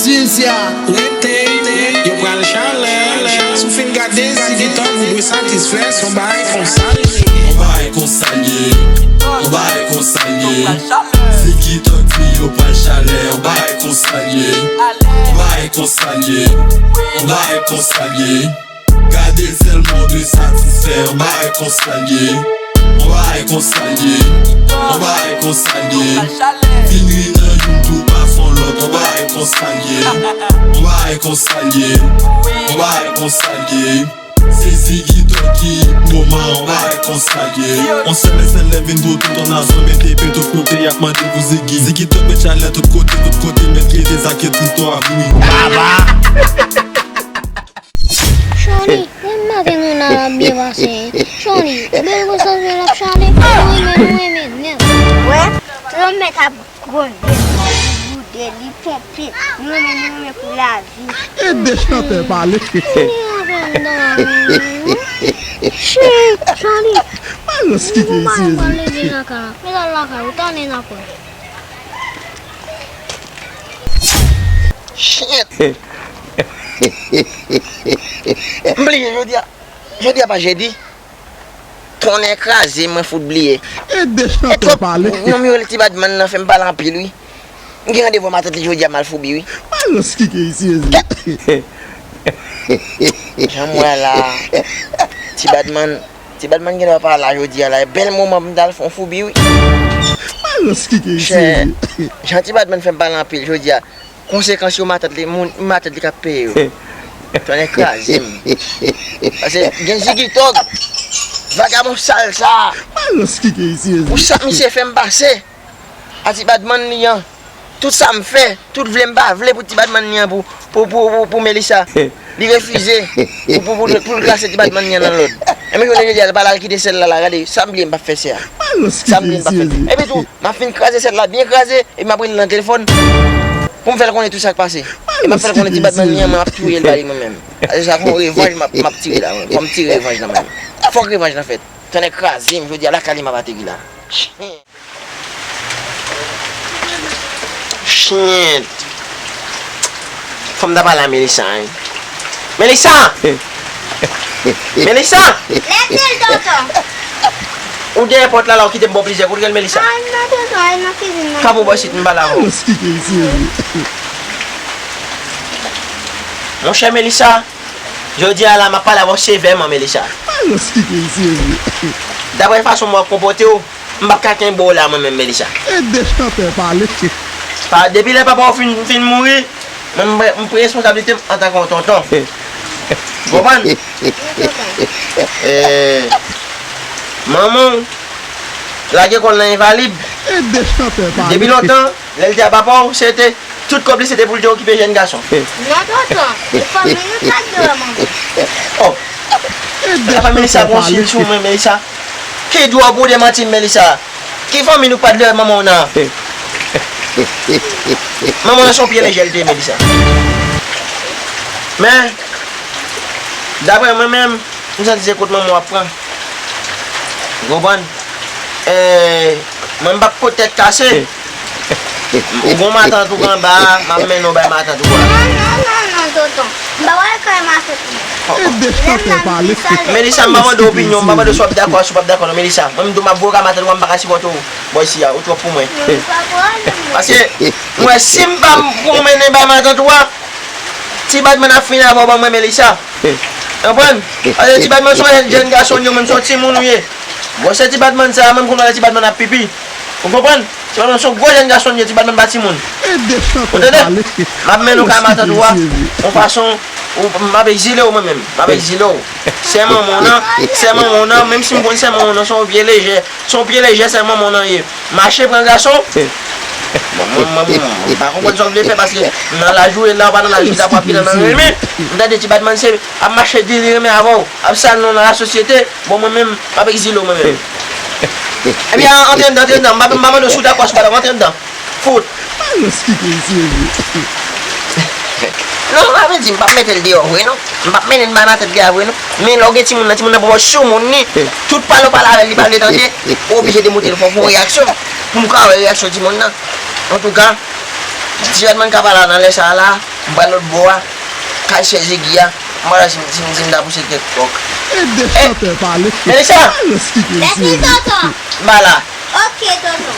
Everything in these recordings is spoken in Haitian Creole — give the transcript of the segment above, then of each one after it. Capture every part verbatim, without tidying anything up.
Cynthia, rete, yo pral chalè. Si w fin gade Ziggy Thug, ou dwe satisfè, se yon bagay konsa l ye. Yon bagay konsa l ye. Yon bagay konsa l ye. Ziggy Thug di yo pral chalè. Yon bagay konsa l ye. Yon bagay konsa l ye. Yon bagay konsa l ye. Gade sèlman w dwe satisfè. Yon bagay konsa l ye. Yon bagay konsa l ye. Yon bagay konsa l ye. Vin ri nan youn tou pa fon lòt. Yon bagay konsa l ye. Yon bagay konsa l ye. Yon bagay konsa l ye. Se Ziggy Thug ki moman. Yon bagay konsa l ye. On sèl lè sèl lè vin pou tout on azan mete pe tout kote y ap mande pou Ziggy. Ziggy Thug met chalè tout kote, tout kote met rete sa ke tout to ap ri. Baba! Charly, mwen maten nou la ap byen pase. Charly, bèl pou sa l ap chale. Nou renmen, nou renmen nèt. Wè, Trump mèt ap gwonde, li boude, li ponpe. Nou renmen, nou renmen pou lavi. E de chantè pale. Charly, Charly. Malòs ki gen isi. Mwen pral leve lakay la. Mwen al lakay ou, talè n ap wè. Shit. M bliye jodi a. Jodi a pa jedi. Tonnè kraze, mwen fout bliye. E de chantè pale. Nonm yo rele Ti Badman nan fè m pale anpil wi. M gen randevou a matant li jodi a, m al foubi wi. Malòs ki gen isi, Jezi. Jan m wè la, Ti Badman, Ti Badman gen dwa pa la jodi a la. E bèl moman pou m t al fè yon foubi wi. Malòs ki gen isi, Jezi. Jan Ti Badman fè m pale anpil jodi a. Konsekans yo matant li, moun, matant li k ap peye yo. Tonnè kraze m. Paske gen Ziggy Thug, vagabon sal sa. Malòs ki gen isi, Jezi. Pou sa misye fè m pase. A Ti Badman li an. Tout sa m fè, tout vle m pa vle pou Ti Badman li an pou, pou, pou, pou, pou Melissa. Li refize pou, pou, pou, pou l klase Ti Badman li an nan lòd. Enben jounen jodi a, l pa la, l kite sèl la la, gade, sa m bliye m p ap fè sè a. Sa m bliye m p ap fè. Epi tou, m ap fin kraze sèl la, byen kraze, epi m ap rele l nan telefòn pou m fè l konnen tout sa k pase. E m ap fè l konnen Ti Badman li an, mwen m ap touye l ba li mwen menm. Se sa, fò revanj m ap, m ap tire la, fò m tire revanj nan mwen. Fòk revanj nan fèt. Tonnè kraze m, jodi a lakay li m ap ateri la. Shit. Fò m ta pale a Melissa, wi. Melissa! Melissa! Leve l, tonton. Ou dèyè pòt la la, ou kite m ba w plizyè kout rèl, Melissa. Ay, non, tonton, ay, nan kizin nan. Kanpe w bò isit, m pale avè w. Monchè Melissa, jodi a la, m ap pale avè w sevèman, Melissa. Daprè fason m wè w ap konpòte w, m p ap ka kenbe w la mwen menm, Melissa. E de chantè pale. Pa, depi lè papa w fin, fin mouri, mwen m, m pran responsablite m antanke yon tonton. Ou konprann? Eh, manman w lage kò l nan envalid. E de chantè pale. Depi lontan, lè l te a papa w, se te tout kòb li se te pou l te okipe jèn gason. Non, tonton, e fanmi nou t ap dèyè manman. Oh. Apa Melissa gon sil sou mwen, Melissa? Ki dwa w pou w demanti m, Melissa? Ki fanmi nou k pa t dèyè manman w nan? Manman w nan se yon pye lejè l te ye, Melissa. Men, daprè mwen menm, m santi se kout manman w ap pran. Ou konprann? Eh, mwen m p ap kot tèt kase. Ou gon matant ou k anba a, m ap mennen w bay matant ou a. Non, non, non, non, tonton. M pa pral kay matant mwen. Lè m la, m di sa. Melissa, m pa mande opinyon, m pa mande si w ap dakò, si w p ap dakò, non, Melissa. Mwen, m tou m ap voye w kay matant ou a, m pa ka sipòte w bò isi a, ou twòp pou mwen. Paske, m wè, si m pa pran w mennen bay matant ou a, Ti Badman ap fin avè w ban mwen, Melissa. Konprann? Paske Ti Badman se yon jèn, jèn gason, ou menm se yon timoun ou ye. Gwosè Ti Badman sa a, mwen m konn wè lè Ti Badman ap pipi. Ou konprann? Ti Badman se yon gwo jèn gason li ye, Ti Badman pa timoun. Ou tande? M ap mennen w kay matant ou a, yon fason, ou, m ap egzile w mwen menm. M ap egzile w. Sè manman w nan, sè manman w nan, menm si m konn sè manman w nan, se yon pye lejè, se yon pye lejè sè manman w nan ye. Mache pran gason. Bon, mwen, mwen, mwen, mwen pa konprann sa w vle fè, paske nan laj ou ye la, ou pa nan laj ki ta frape nan, nan renmen. M tande Ti Badman se ap mache di li renmen avè w, ap sal non nan lasosyete. Bon, mwen menm, m ap egzile w mwen menm. Ebyen, antre anndan, antre anndan. M pa, m pa mande w si w dakò, si w pa dakò, antre anndan. Fout. Malòs ki gen isi, Jezi. Non, sa vle di, m p ap mete l deyò vre, non. M p ap mennen l bay matant li a vre, non. Men lè w gen timoun nan, timoun nan pran w sou moun li. Tout pale w pale avè l, li pa vle tande. Ou oblije demoute l, fò w fè yon reyaksyon. Pou m ka wè reyaksyon timoun nan. Antouka, Ti Badman ka pale nan lè sa a la. M pral lòt bò a, kay chèz Egi a, m pa wè si m, si m, si m ta pouse kèk kòk. Ede chantè pale. Melissa! Mèsi, tonton. M pa la. Ok, tonton.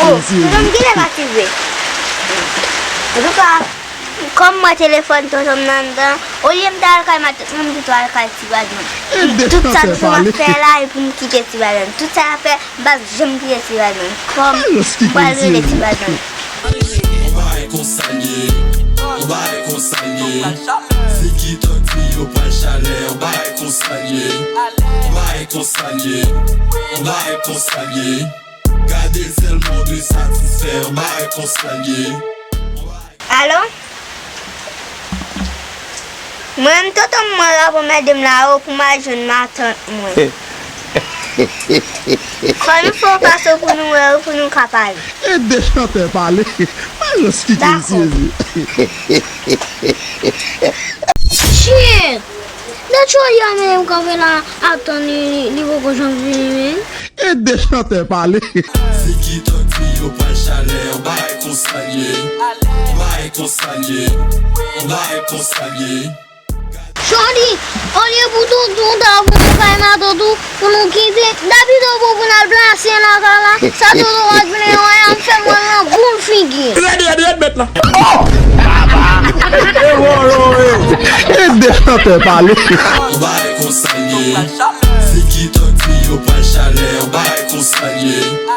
Oh, tonton m genlè pati vre. Antouka, kòm m wè telefòn tonton m nan anndan, olye m ta al kay matant mwen, m pito al kay ti baz mwen. Tout sa tonton m ap fè la, e pou m kite ti baz mwen. Tout sa l ap fè, m p ap janm kite ti baz mwen. Kòm m pral rele ti baz mwen. On bagay konsa l ye, on bagay konsa l ye. Figi tank li yo pral chalè, on bagay konsa l ye, on bagay konsa l ye, on bagay konsa l ye. Gade l sèlman w dwe satisfè, on bagay konsa l ye. Alo? Mwen menm tonton m mwen rapò mède m la o pou m al jwenn matant mwen. Fò nou fè yon pase pou nou wè yo, pou nou ka pale. Ede chantè pale. Malos ki te sezi. Shit! Dat Shorty a menm kanpe la ap tann li, li, li poko janm vini menm. Ede chantè pale. Figi tank li yo pral chalè, on bagay konsa l ye, on bagay konsa l ye, on bagay konsa l ye. Shorty, olye pou tonton ta voye kay matant ou pou nou kite, dapido pou pou n al plase nan kay la, sa tonton ap vle wè a, m fè mwen nan boul figi. Rèd, rèd, rèd, mèt la. Oh! Baba! E wolo, e. Ede chantè pale. On bagay konsa l ye. Figi tank li yo pral chalè, on bagay konsa l ye.